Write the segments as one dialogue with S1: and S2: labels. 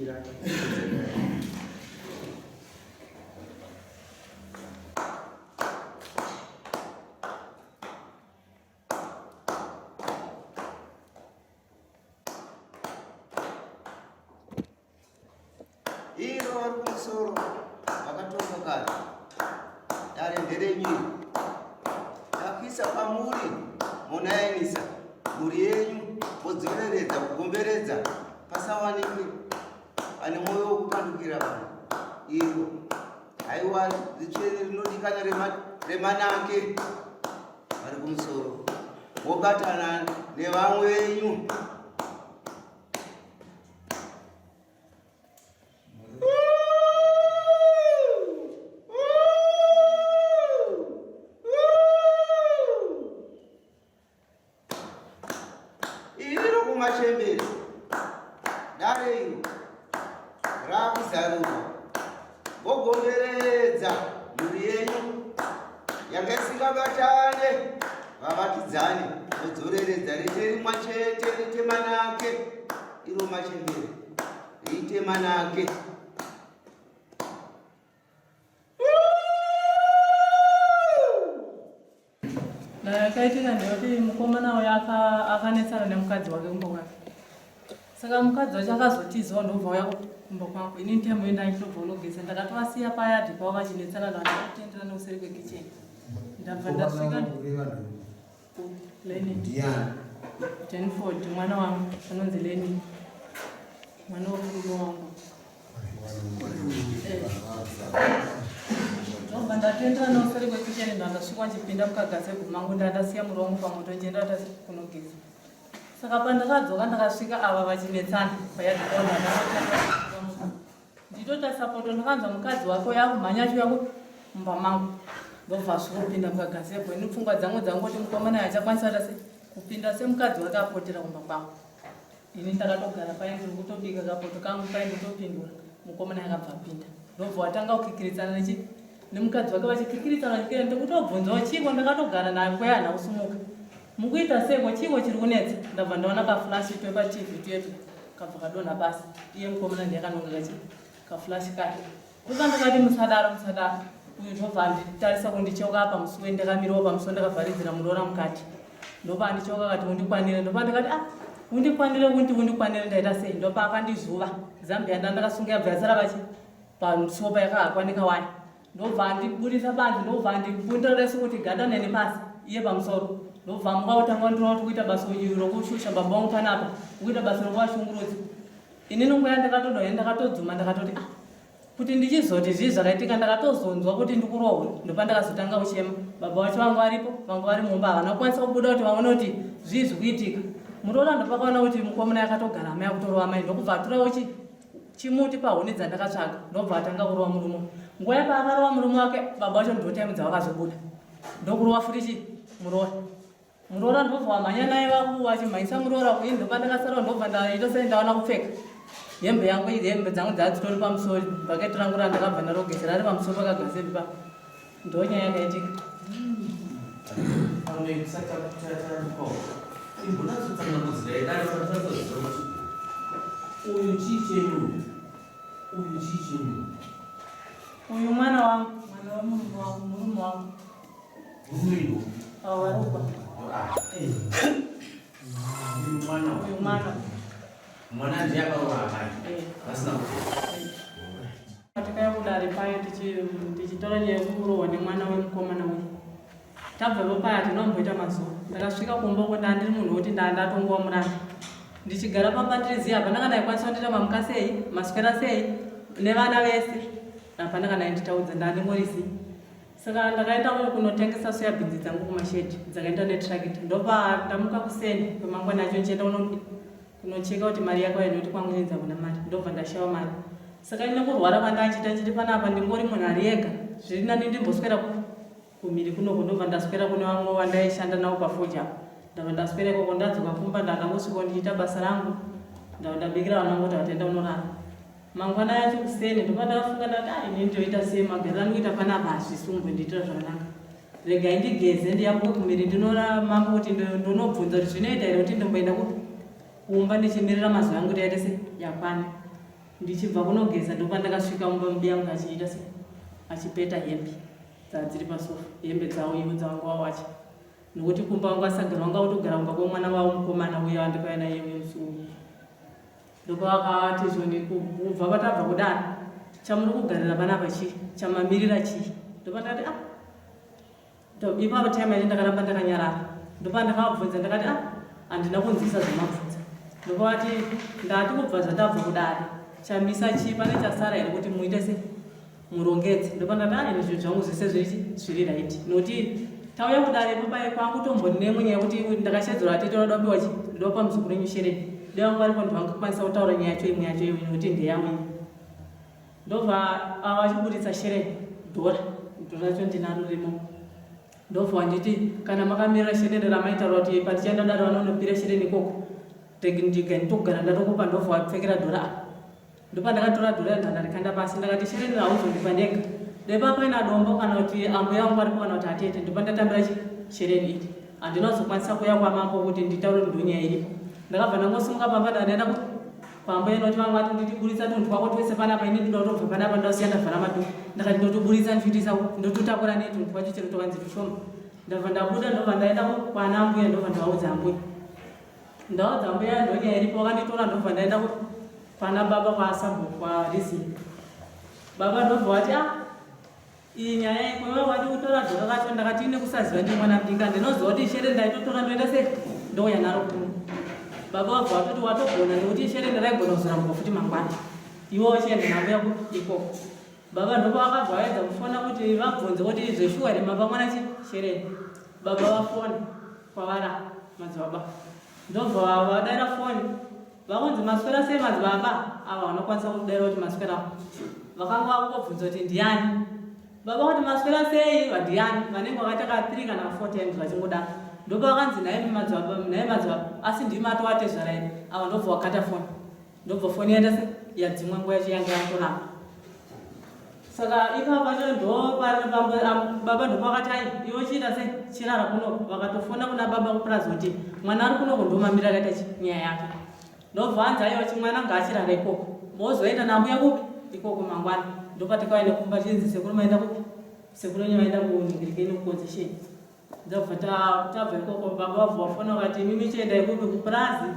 S1: Kugamuchira Iro vari kumusoro vakatonga kare. Dare nderenyu iri. Ndakuisa pamuri monayanisa mhuri yenyu modzoreredza kugomberedza pasawanikwe ane mwoyo wokupandukira vanhu. Iro haiwa ritsvene rinodikana remanake vari kumusoro wobatana nevamwe venyu. Iro kumachembere dare iro rakuzarurwa vogomberedza mhuri yenyu yanga isingabatane vavakidzani vodzoreredza rite rimwa chete rite manake iro machembere riite manake.
S2: Yakaitika ndeyekuti mukomana uyo akanetsana nemukadzi wake kumba kwake. Saka mukadzi wacho akazotizawo ndobva uya kumba kwangu. Ini ndaimuenda ndichitobva unogeza. Ndakatovasiya payadhi pavo vachinetsana ndakatendera nekuseri kwekicheni. Ndabva ndasvika Lenny.
S1: Ndiani?
S2: Jenford mwana wangu anonzi Lenny. Mwana wemurume wangu. Ndobva ndatendera neuseri kwekicheni ndandasvika ndichipinda mukagazebhu mangu ndandasiya murume wangu pamoto ndichienda kunogeza. Saka pandakadzoka ndakasvika ava vachinetsana payadhi pavo ndandakatendera Nditotarisa poto ndakanzwa mukadzi wake uya akumhanya achiuya kumba mangu ndobva asvikopinda mukagazebo ini pfungwa dzangu dzangoti mukomana achakwanisa kuita se kupinda semukadzi wake apotera kumba kwangu ini ndakatogara paye ndiri kutobika kapoto kangu paye ndotopindura mukomana akabva apinda ndobva watanga kukikiritsana nechi nemukadzi wake vachikikiritsana vachikira ndikutobvunzawo chiiko ndakatogara naye kweya hana kusumuka mukuita seko chiiko chiri kunetsa ndabva ndaona kaflash twepatv twetu kabva kadonha pasi iye mukomana ndiye akanonga kachi kaflash kake ndobva ndakati musadaro musadaro uyu ndobva anditarisa kundicheuka apa musuwe ndakamirawo pamusuwo ndakavharidzira muroora mukati ndobva andicheuka akati undikwanire ndobva ndikati ah undikwanire unti undikwanire ndaita sei ndopa akandizuva zambia ndandakasunga yabva yasara vachi pamusuwo payakahakwa nekawaya Ndobva andiburitsa panze ndobva andibundira dai sokuti ganda neni pasi iye pamusoro ndobva amuka kutanga kundirova kuti kuita basa uyu rokushusha baba vangu panapa kuita basa rokuvashungurudza inini nguva yandakatodonha ndakatodzuma ndakatoti ah kuti ndichizoti zvii zvakaitika ndakatozonzwa kuti ndikurohwa ndopandakazotanga kuchema baba vacho vanga varipo vanga vari mumba havana kukwanisa kubuda kuti vaone kuti zvii zvikuitika muroora ndopakaona kuti mukomana yakatogara amai akutorova amai ndokubva aturawo chi chimuti pahuni dzandakatsvaga ndobva atanga kurova murume nguva yapaakarova murume wake baba vacho ndotime dzavakazobuda ndokurova futi chi muroora muroora ndobva wamhanya naye vaku vachimhanyisa muroora uye ndopandakasara ndobva ndaita sei ndaona kupfeka hembe yangu hembe dzangu dzadzitori pamusoro bhaketi rangu randakabva ndarogeza rari pamusoro pakagazebi pa ndonyaya yakaitika
S3: Uyu chii chenyu? Uyu chii chenyu?
S2: Uyu mwana wangu, mwana wemurume wangu, murume wangu.
S3: Murume ino?
S2: Awarukwa.
S3: Ah. Eh. Uyu mwana.
S2: Uyu mwana.
S3: Mwana ndiye akaroora amai.
S2: Eh.
S3: Vasina kuti.
S2: Takauya kudare paye tichitora nyaya yekurohwa nemwana wemukomana uyu. Tabvapo paya hatina kumboita mazuva. Ndakasvika kumba uko ndandiri munhu wekuti ndandatongova muranda. Ndichigara pamba ndiri ziya hapana kana aikwanisa kundiita mamuka sei, maswera sei nevana vese. Hapana kana ainditaudza ndandingori zii. Saka ndakaenda kunotengesa soya bhinzi dzangu kumashedhi dzakaenda netrakita. Ndopa ndamuka kuseni kwemangwana acho ndichienda kunocheka kuti mari yakauya nekuti kwangu inzi hakuna mari ndobva ndashaiwa mari saka ini nekurwara kwandanchiita nchiti panapa ndingori munhu ari ega zviri nani ndimboswera kumhiri kunoko ndobva ndaswera kune vamwe vandaishanda navo pafoja apo ndabva ndaswera ikoko ndadzoka kumba ndandangosvika ndichiita basa rangu ndabva ndabikira vana vangu kuti vataenda kunorara mangwana yacho kuseni ndobva ndakafunga ndati ah ini ndoita sei magariro andikuita panapa hazvisi kumbondiitira zvakanaka Regai ndigeze ndiyambuke kumhiri ndinora mambo kuti ndonobvunza kuti zvinoita here kuti ndomboenda kupi kumba ndichimirira mazuva angu kuti aite se yakwana. Ndichibva kunogeza ndopandakasvika mumba mubi yangu achiita se achipeta hembe dzadziri pasofa hembe dzavo ivo dzavanga wawacha nokuti kumba wanga asagara wanga utogara kumba kwemwana wavo mukomana uya wandikauya naye uye musi uyu ndopavakati zvoni kubva patabva kudaro chamuri kugarira panapa chii chamamirira chii ndopandakati ah Ipapo time yacho ndakaramba ndakanyarara ndopandakavabvunza ndakati ah handina kunzwisa zvamabvunza ndopavati ndati kubva zvatabva kudare chamisa chii pane chasara here kuti muite se murongedze ndopandati ah ini zvinhu zvangu zvese zviri zviri right nokuti tauya kudare ipapaye kwangu tomboni nemwe nyaya yekuti ndakashedzerwa atete vada kupiwa chi ndoda kupa muzukuru wenyu shereni dai vangu varipo ndivangakwanisa kutaura nyaya yacho imwe yacho iyoyo nokuti ndeyangu iyi Ndobva ava vachiburitsa shereni dhora dhora racho ndinaro rimo ndobva wanditi kana makamirira shereni ramaitaura kuti pandichaenda dare vanonopira shereni ikoko ndiga nditogara ndatokupa ndobva wapfekera dhora apa ndopandakatora dhora ndandarikanda pasi ndakati shereni rauzondipa ndega ndepa paina dombo kana kuti ambuya vangu varipo kana kuti atete ndopandatambira shereni iri handina kuzokwanisa kuuya kwamambo kuti nditaure kuti ndonyaya iripo ndakabva ndangosimuka pamba ndandaenda Kwambuya noti vanga vatonditi buritsa tunhu twako twese panapa ini ndinoda kutobva panapa ndoda kusiya ndavhara madoor ndakati ndotoburitsa ndichiitisa ndototakura nei tunhu twacho chero twakanzi tushoma ndabva ndabuda ndobva ndaenda kwana ambuya ndobva ndavaudza ambuya ndaudza ambuya ndonyaya iripo vakanditora ndobva ndaenda kwana baba kwasabhuku kwarizini baba ndobva vati ah Iyi nyaya iko iwe wadi kutora dhora racho ndakati ine kusaziva ndiri mwana mudiki andinoziva kuti ishere ndaitotora ndoenda sei ndouya naro kuno baba vabva vatoti watogona nekuti ishere ndiraigona kuzorambwa futi mangwana iwe wachienda nambuya kupi ikoko baba ndopavakabva vaedza kufona kuti vabvunze kuti zveshuwa here mapa mwana chi shereni baba vafona kwavara madzibaba ndobva vadaira foni Vakunzi maswera sei madzibaba ava vanokwanisa kudaira kuti maswera vakanga vakungobvunza kuti ndiani baba kuti maswera sei vandiani vanenge vakaita ka 3 kana 4 times vachingodaro ndopavakanzi nhai madzibaba nhai madzibaba asi ndimi matovatezvara here ava ndobva wakata foni ndobva foni yaita se yadzimwa nguva yacho yanga yatoramba saka ipapo pacho ndo baba ndopakati ai iwe chiita se chirara kuno vakatofona kuna baba kupurazi kuti mwana ari kunoko ndomamira akaita nyaya yake ndobva anzi aiwa chimwana ngaachirara ikoko mozoenda nambuya kupi ikoko mangwana ndopatikauya nekumba chinzi sekuru maenda kupi sekuru enyu vaenda kuningirikeni kukonzesheni Ndabva tabva ikoko baba vabva vafona vakati imimi chiendai kupi kupurazi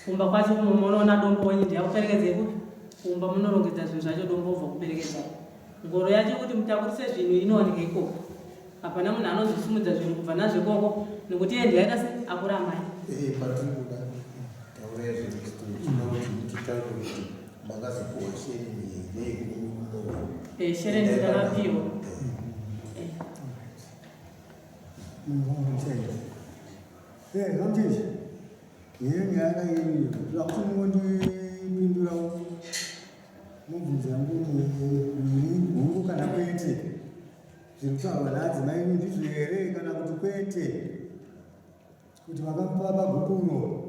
S2: kumba kwacho kuno munoona dombo wenyu ndiyakuperekedzei kupi kumba munorongedza zvinhu zvacho dombo obva kuperekedzai ngoro yacho kuti mutakurise zvinhu inowanika ikoko hapana munhu anozosimudza zvinhu kubva nazvo ikoko nekuti iye ndiyaita se akuramai
S4: eh, patinoda taurai zvinhu titaure kuti makazopuwa shereni here
S2: eh, shereni ndakapiwa eh.
S4: Zvandichi yeyo nyaya yenyu zvakuti mungondipindurawo mubvunzo yangu miviri hongu kana kwete zviri kutaurwa naadzimai enyu ndizvo here kana kuti kwete kuti makamupa pagupuro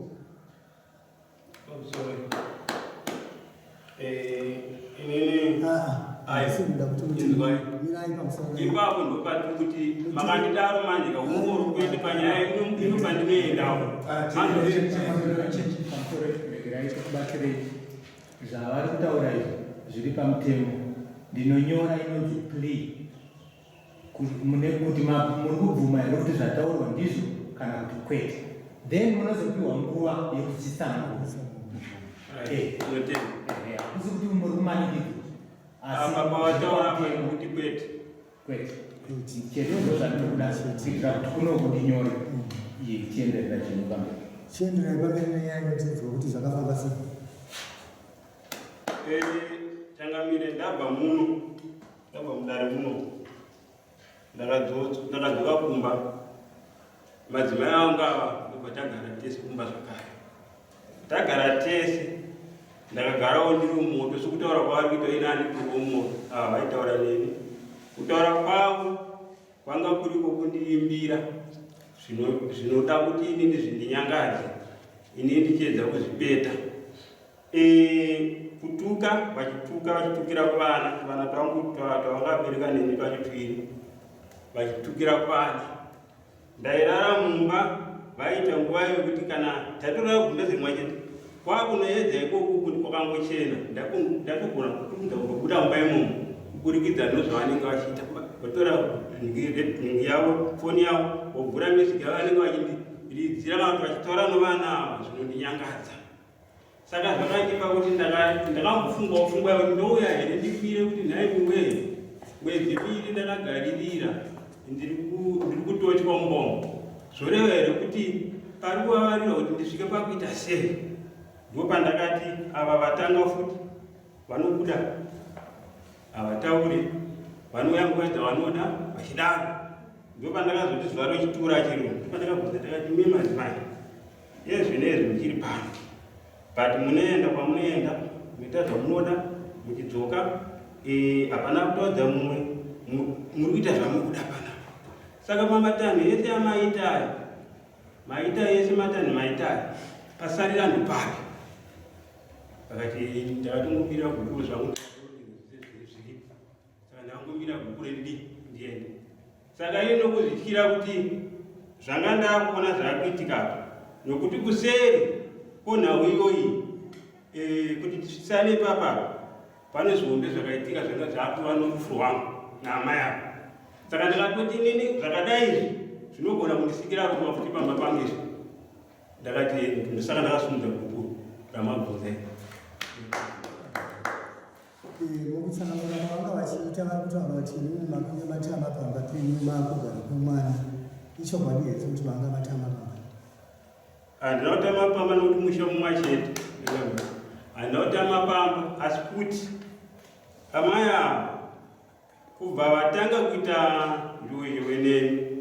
S5: Ipapo ndopatiri kuti makandidaro manje kaungoro kuende panyaya ino pandinoendawo.
S6: Zvavari kutaura izvi zviri pamutemo ndinonyora inonzi plea mune kuti muri kubvuma here kuti zvataurwa ndizvo kana kuti kwete then munozopiwa nguva yekuchitsanangura eh, eh, hakusi kuti muri kumanikidzwa
S5: asi kuti kwete
S6: kwete chete ndo zvandinokuda kuitira kuti kunoku ndinyore iye chienderera chinhu pamberi
S4: chienderai pamberi nenyaya inotinzwa kuti zvakafamba sei
S5: eh, changamire ndabva muno Ndabva mudare muno ndakadzoka kumba madzimai angu ava ndobva tagara tese kumba zvakare tagara tese ndakagarawo ndiri mumoto sekutaura kwavari kuita ini anditoko mumoto ava vaitaura neni kutaura kwavo kwanga kuri kwokundiimbira zvinoda kuti inini zvindinyangadze ini ndichiedza kuzvipeta E, kutuka vachituka vachitukira kuvana tuvana twangu twavangabereka neni twacho twiri vachitukira kuvana ndairara mumba vaiita nguva yekuti kana taitorara gumbeze rimwe chete Kwakunoedza ikoku kuti kwakangochena, ndatogona kutumidza kutobuda mumba imomo kuburikidza nozvavanenge vachiita. Votora nhingi yavo, foni yavo, vovhura music yavo vanenge vachindiridzira kana kuti vachitaura novana ava zvinondinyangadza. Saka zvakandipa kuti ndakambofungawo pfungwa yekuti ndouya here ndikwire kuti nhai miwee mwedzi miiri ndakagaririra ndiri kutotywa mumba umu zvoreva here kuti pari kuvavarira kuti ndisvike pakuita sei ndo pandakati ava vatanga futi vanobuda havatauri vanouya nguva dzavanoda vachidaro ndo pandakazoti zuva rechitura chiro ndo pandakabvunza ndakati mi madzimai yezvino izvi muchiri pano but munoenda kwamunoenda muita zvamunoda muchidzoka eh, hapana kutaudza mumwe muri kuita zvamukuda panapa saka pamatanho ese amaita aya maita ese matanho maita aya pasarira ndopapi vakati ndakatongomira gukuru zvangu zviripo saka ndakangomira gukuru ridi ndiende saka iye nokuzvityira kuti zvanga ndakuona zvaakuitika apa nokuti kuseri konhau iyoyi eh, kuti tisane ipapa pane zvihombe zvakaitika zvanga zvakuva norufu rwangu naamai avo saka ndakatoti inini zvakadai izvi zvinogona kundisikira ruwa futi pamba pangu izvi ndakati ndosaka ndakasimudza gupuro ramabvunza
S4: eh, mukutsanangura kwavanga vachiita vari kutaura kuti imimi makange matama pamba penyu makugara kwemwana ichokwadi here kuti vanga matama pamba
S5: Handina kutama pamba nokuti musha mumwe chete. Handina kutama pamba asi kuti amai ava kubva vatanga kuita njuwezhewe neni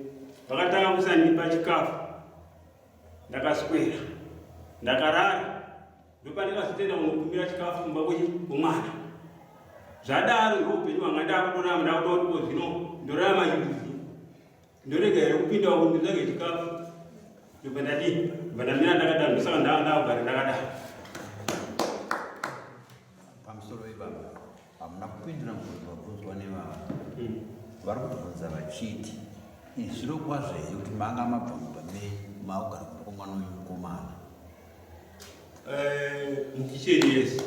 S5: vakatanga kusandipa chikafu ndakaswera ndakarara ndopandakazotenda kunokumbira chikafu kumba kwemwana zvadaro ndoupenyu hwanga ndakutorama ndakutotipo zvino ndorama chibvubvu Ndorega here kupinda uko nditsvage chikafu? Ndobva ndadii? Ndobva ndamira ndakadaro ndosaka ndava ndakugara ndakadaro.
S7: Pamusoro webaba hamuna kupindura mubvunzo wabvunzwa nevava hmm. vari kubvunza vachiti izviro kwazvo here kuti manga mabva mumba menyu maakugara kumba kwemwana uyu mukomana
S5: eh, mukicheni yese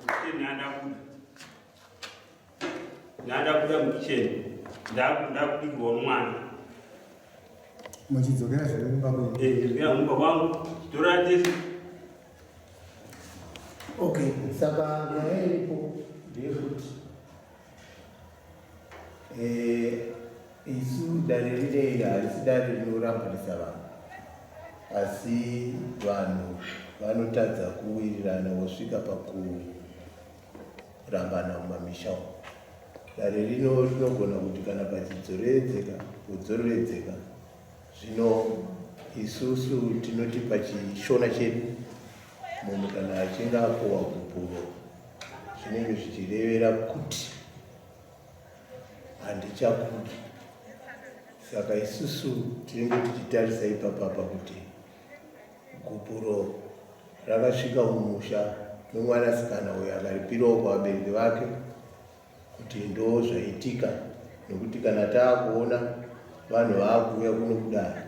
S5: mukicheni andakuda Ndakuda mukicheni ndakubikirwa nomwana.
S4: Muchidzokera zviri kumba kwenyu?
S5: Eh, ndidzokera kumba kwangu. Tora tese.
S6: Okay, saka nyaya iripo ndeyekuti eh, isu dare rineri harisi dare rinorambanisa vanhu asi vanhu vanotadza kuwirirana vosvika paku rambana mumamisha umu. Dare rino rinogona kuti kana pachidzoreredzeka podzoreredzeka. Zvino isusu tinoti pachishona chedu munhu kana achinge apuwa gupuro zvinenge zvichirevera kuti handichakudi. Saka isusu tinenge tichitarisa ipapapa kuti Gupuro rakasvika mumusha memwanasikana uyo akaripirawo kuvabereki vake kuti ndo zvaitika nekuti kana taakuona vanhu vaakuuya kuno kudare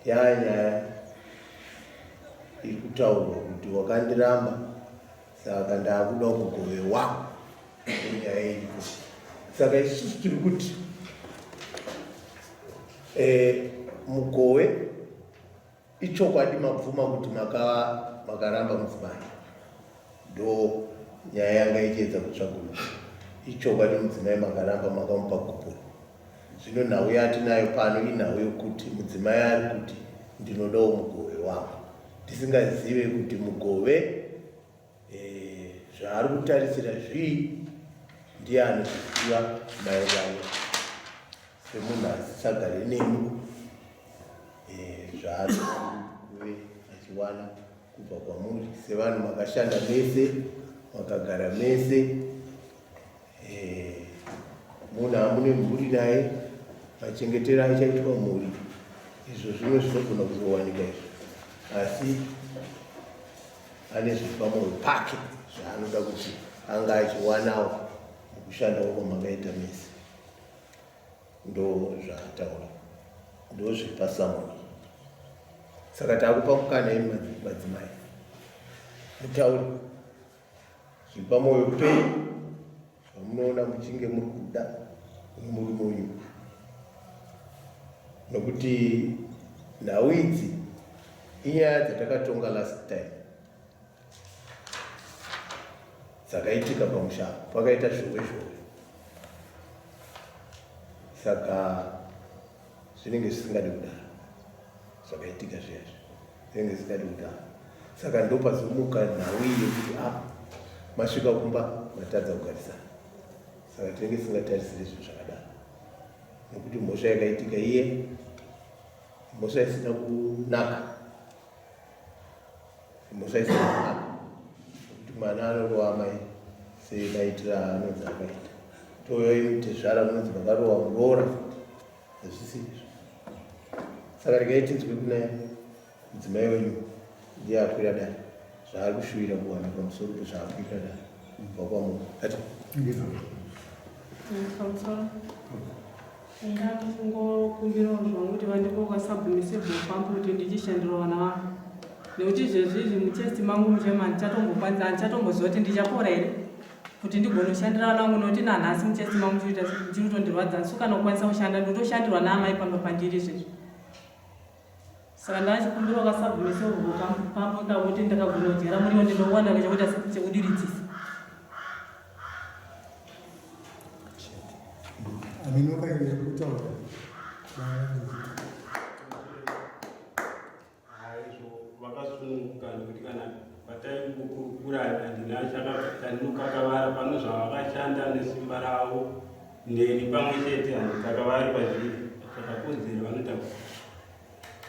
S6: yaa nyaya iri kutaurwa kuti wakandiramba saka ndaakuda kugove wako nyaya iripo saka isusu tiri kuti eh, mugove Ichokwadi mabvuma kuti makaramba mudzimai ndo nyaya yanga ichiedza kutsvagurudza. Ichokwadi mudzimai makaramba makamupa gupuro. Zvino nhau yatinayo pano inhau yokuti mudzimai ari kuti ndinodawo mugove wangu ndisingazive kuti mugove eh, zvaari kutarisira zvii ndiye anozviziva maererano semunhu asisagare nemi eh, zvaari kuve achiwana kubva kwamuri sevanhu makashanda mese makagara mese eh, munhu amune mhuri naye machengetero achaitwa mhuri izvo zvimwe zvinogona kuzowanika izvo asi ane zviri pamwoyo pake zvaanoda kuti anga achiwanawo mukushandawo kwamakaita mese Ndozvaataura. Ndozviri pasamoni. Saka takupa mukana imi madzimai.
S8: Mutaure zviri pamwoyo penyu zvamunoona muchinge muri kuda nemurume uyu nokuti nhau idzi inyaya dzatakatonga last time dzakaitika pamusha pakaita zhowe zhowe saka zvinenge zvisingadi kudaro zvakaitika zviya izvi zvinenge zvisingadi kudaro saka ndopazomuka nhau iyi yekuti a ah, masvika kumba matadza kugarisana saka tinenge tisingatarisire zvinhu zvakadaro nekuti mhosva yakaitika iye mhosva isina kunaka mhosva isina kunaka nekuti mwana anorova amai semaitiro aanonzi akaita touya imi tezvara munonzi makarova muroora futi hazvisi izvo saka regai tinzwe kuna mudzimai wenyu ndiye akwira dare zvaari kushuvira kuwana pamusoro pezvaakwira dare kubva kwamuri ati
S2: Pamusoro. Ndakungokumbirawo zvangu kuti vandipewo kasubmissible pump kuti ndichishandira vana vangu nekuti izvezvi izvi muchest mangu muchema handichatombokwanisa handichatomboziva kuti ndichapora here kuti ndigone kushandira vana vangu nekuti nanhasi muchest mangu chiri kutondirwadza handisu kana kukwanisa kushanda ndotoshandirwa naamai pamba pandiri izvezvi Saka ndachikumbira kasubmissible pump kakuti ndakagona kudyara muriwo ndinowana chekuita chekudiridzisa.
S4: Aminoka iri kutaura.
S5: Haizvo vakasununguka nekuti kana pataingokurukura handina chandinokakavara pano zvavakashanda nesimba ravo neni pamwe chete handikakavari pazviri chakakodzera vanoita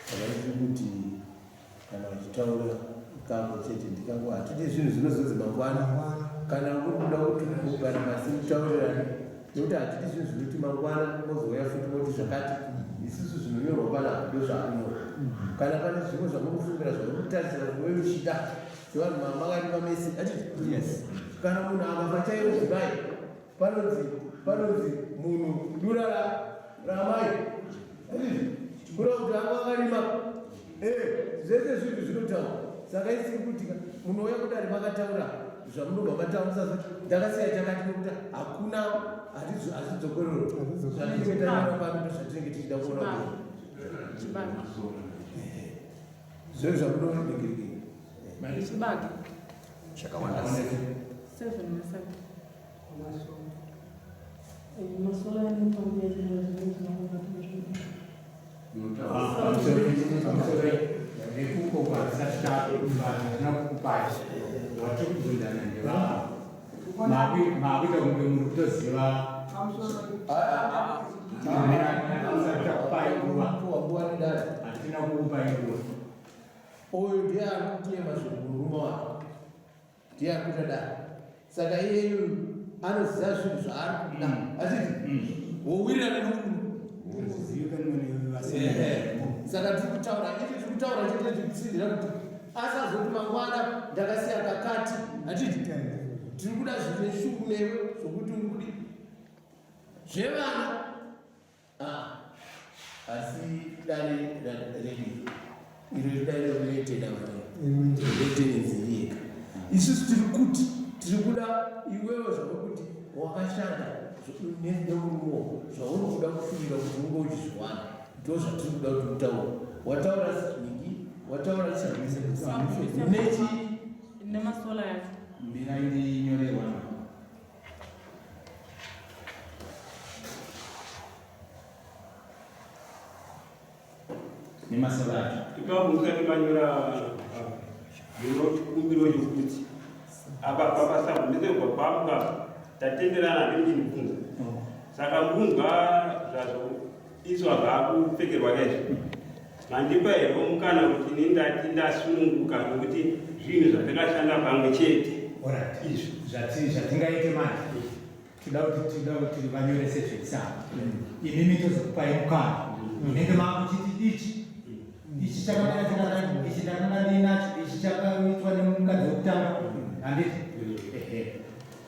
S8: Saka tiri kuti kana vachitaura ikako chete ndikako hatidi zvinhu zvinozonzi mangwana kana kuri kuda kuti kugara pasi mutaurirane nekuti hatidi zvinhu zvinoti mangwana mozouya futi moti zvakati isusu zvinonyorwa panapa ndozvaakunyorwa kana pane zvimwe zvamunofungira zvamuri kutarisira kuti wewe uchida sevanhu mamakaripa mese atiti yes kana munhu akafa chaiwo zivai Panonzi panonzi munhu dura ra ramai. Kura kuti anga akarima. Eh, zvese zvinhu zvinotaura. Saka isiri kuti munouya kudare makataura zvamunobva mataura musazoti ndakasiya chakati nekuti hakuna hazvidzokororo zvatinenge tanyora pano ndozvatinenge tichida kuona kuti zvinhu zvamunoregerei
S2: Chibage.
S7: Chakawanda.
S2: Seven masaga.
S6: Maakuita kunge muri kutoziva hatina kukupai nguva
S8: uyu ndiye ari kutema zvinhu murume wake ndiye ari kuita dare saka iyeyu anoziva zvinhu zvaari kuda mm. achiti mm. wowirirana nomunhu saka tiri kutaura ichi tiri kutaura chete tikutsigira kuti asazoti mangwana ndakasiya kakati achiti tiri kuda zvine shungu newe zvokuti uri kudi zvevana Ah, asi dare redu iro dare rinoitenda vanoitenenziri yega isusu tiri kuti tiri kuda iwewe zvako kuti wakashanda nemurumo zvauri kuda kufungira kuti unge uchizviwana ndo zvatiri kuda kuti utaura wataura nhingi wataura nechi
S2: nemasola yacho
S6: mirai ndinyorerwa nemasoro acho
S5: ipapo musati manyora ndinokumbiro yokuti apa papasabvumizirwa pamuka tatenderana ndimchinibvunza saka mukunzwa zvazvo iswa zvakupfekerwa kaizvi mandipa here mukana kuti ini ndati ndasununguka nokuti zvinhu zvatakashanda pamwe chete
S6: izvi zvatingaite manje toda kuti toda kuti vanyorese zvetsamba mm. imimi tozokupai mukana mm. munenge maakuchiti ichi mm. ichi chakamira chakadai ichi ndakanga ndiinacho ichi chakaitwa nemukadzi wekutanga handiti ehe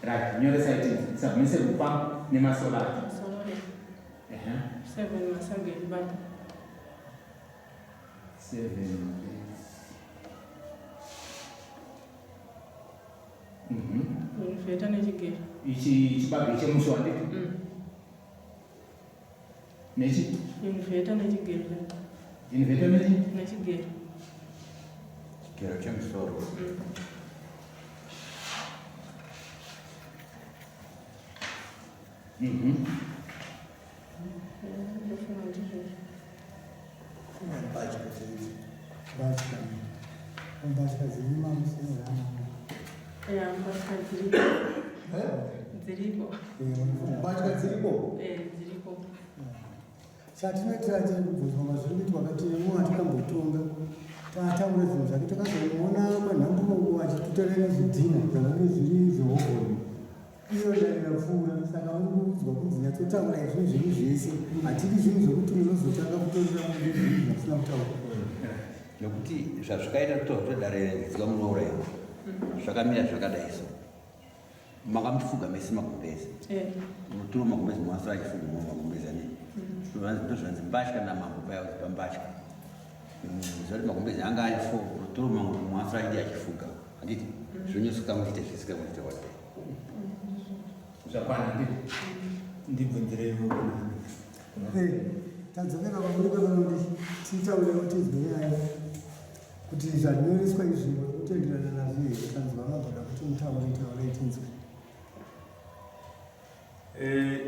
S6: right nyoresai tinzi submise kupa nemasolati
S2: Seven masaga echibage.
S6: Seven.
S2: Inverter nechigero.
S6: Ichi chibage chemuswa handiti? Nechi?
S2: Inverter nechigero.
S6: Inverter nechi?
S2: Nechigero.
S7: Chigero chemusoro.
S2: Ndofunga ndizvozvo.
S4: Mbatya dzenyu. Mbatya. Mbatya dzenyu mamusina.
S2: Ya, mbatya dziripo. Dziripo.
S8: Mbatya dziripo?
S2: Eh, dziripo.
S4: Chatinoitira chekubvunzwa mazviri kuitwa kati mumwe atikambotonga tataura zvinhu zvake takazomuona kwanhambo uko achitutorera zvidhina zvakange zviri zvehovhoni iyo dare rapfuura saka uri kuudzwa kunzi nyatsotaurai zvinhu zvenyu zvese hatidi zvinhu zvekuti munozotanga kutorera munhu zvinhu zvamusina kutaura.
S7: Nekuti zvazvikaita kutorwa kuti dare ridzwa munouraiwa zvakamira zvakadai so makamufuga mese magumbezi muturo magumbezi mwasara achifuga mumwe magumbezi ane ndozvanzi mbatya namambo paya kuti pambatya zvati magumbezi anga ari fo muturo mwasara achidi achifuga handiti zvonyatsoka muchiite zvese kamuchiite wadai
S6: Zvakwana handiti? Ndibvunzireiwo kuna
S4: Tadzokera kwamuri kwavanoti titaurewo tinzwe nyaya kuti zvanyoreswa izvi muri kutenderana nazvo here tanzwa mabhoda kuti mutaure taurei tinzwe.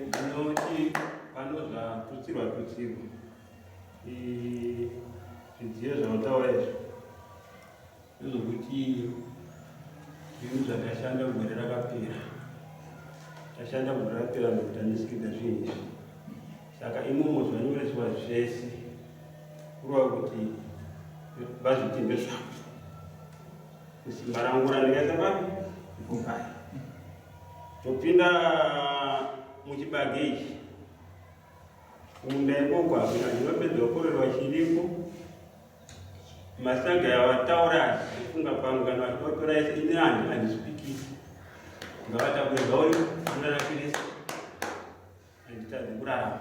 S5: Ndinoti pano zvatutsirwa tutsirwa zvidziyo zvavataura izvi ndezvokuti zvinhu zvatashanda gore rakapera tashanda gore rakapera ndokuti handisikidza zvinhu izvi saka imomo zvanyoreswa zvese kureva kuti vazviti ndezvangu simba rangu randikaisa papi ipo paya topinda muchibage ichi kumunda ikoko hakuna ndinopedza kukorerwa chiripo masaga yawataura kufunga kwangu kana vachikotora ese ini handi handizvipikisi ngavatakure zvauri unanakirisa handitadzi kurarama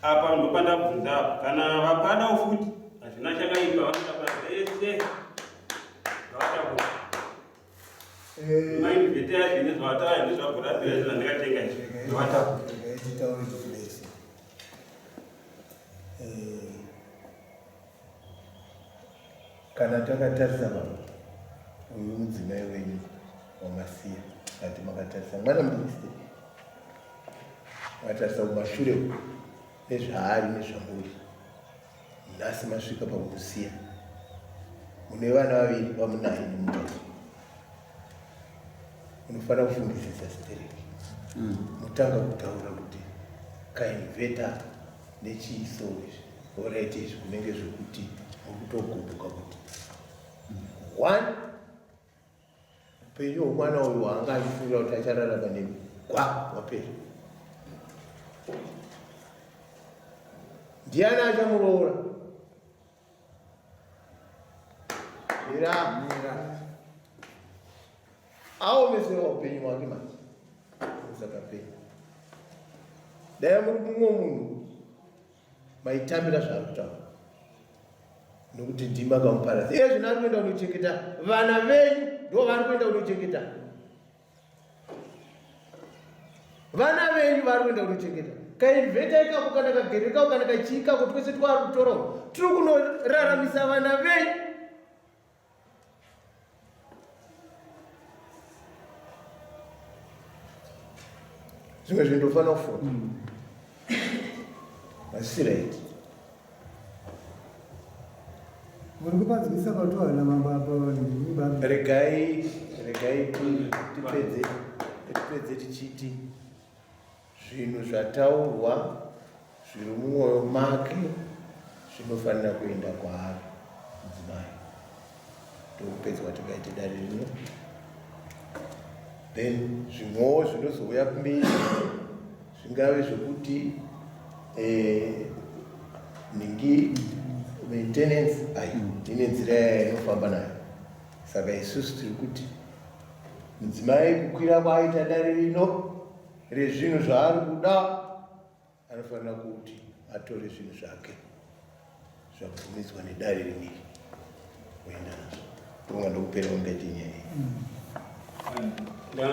S5: apa ndopandabvunza apa kana vapadawo futi hazvina chakaipa vanotakura zvese ngavatakura mainivhete yacho ine zvavataura ine zvagorapira izvo zvandikatenga izvi ngavatakura.
S8: Titaure tikudeso. Kana takatarisa baba, uyu mudzimai wenyu wamasiya, kati makatarisa mwana mudiki, makatarisa kumashure uku nezvaari nezvamuri, nhasi masvika pakumusiya. Mune vana vaviri vamunaye nemukadzi. Munofanira kufungisisa stereki. Motanga kutaura kuti kainveta nechiiso izvi alright izvi kunenge zvekuti muri kutogumbuka kuti one upenyu hwemwana uyu hwaanga achifungira kuti achararama nemi gwa wapera ndiani achamuroora mira mira aomeserwa upenyu hwake manje saka penyu dai muri mumwe munhu maitambira zvaari kutaura nokuti ndimi makamuparadza iye zvino ari kuenda kunochengeta vana venyu ndo vaari kuenda kunochengeta vana venyu vari kuenda kunochengeta kainveta ikako kana kagere kako kana kachii kako twese twaari kutora tiri kunoraramisa vana venyu zvimwe zvinhu ndofanira kufunga hazvisi right.
S4: Muri kupanzwisa patohana mambo apa vanhu.
S8: Regai regai tipedze tipedze tichiti zvinhu zvataurwa zviri mumwoyo make zvinofanira kuenda kwaari mudzimai. Ndokupedza kwatingaite dare rino. Then zvimwewo zvinozouya kumberi zvingave zvekuti eh, nhingi maintenance ayo ine nzira yayo inofamba nayo. Saka isusu tiri kuti mudzimai kukwira kwaaita dare rino rezvinhu zvaari kuda anofanira kuti atore zvinhu zvake zvabvumidzwa nedare rineri oenda nazvo. Ndonga ndokupera kungaite nyaya iyi.
S5: Ndanga-